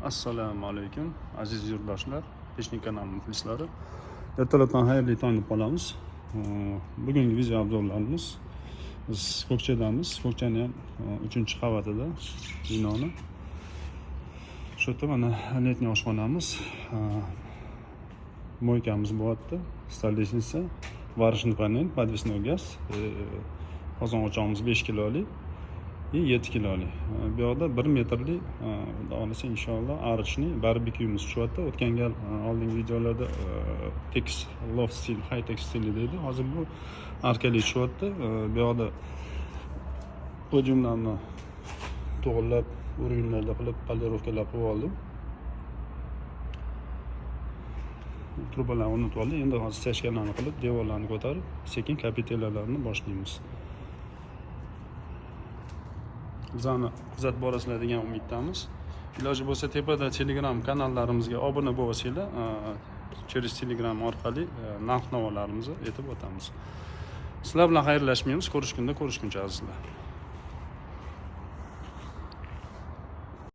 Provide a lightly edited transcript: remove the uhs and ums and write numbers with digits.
Assalomu alaykum, aziz yurtdoshlar, Pechnik kanali muxlislari. Ertalabdan xayrli tong deb qolamiz. Bugungi video обзор larimiz, biz Ko'kchadamiz. Ko'kchani ham 3-qavatida binoni. Shu yerda mana летний oshxonamiz, мойка miz bo'lyapti, столешница, варочный панель, подвесной газ, qozon o'chog'imiz 5 kiloli и 7 kiloli. Bu yoqda 1 metrli, xudo xohlasa, inshaalloh, арочный barbekyumiz tushyapti. O'tgan gal, oldingi videolarda tekis loft stil, high tech stilida edi. Hozir bu arkali tushyapti. Bu yoqda podiumlarni to'g'irlab, уровень larda qilib, полировка lab qilib oldim. Trubalarni o'rnatib oldik. Endi hozir стяжка larni qilib, devorlarni ko'tarib, sekin kapitelalarni boshlaymiz. Bizani kuzatib borasizlar degan umiddamiz. Iloji bo'lsa, tepada Telegram kanallarimizga obuna bo'lsanglar, через Telegram orqali narx navolarimizni aytib o'tamiz. Sizlar bilan xayrlashmaymiz. Ko'rishgunda ko'rishguncha, azizlar.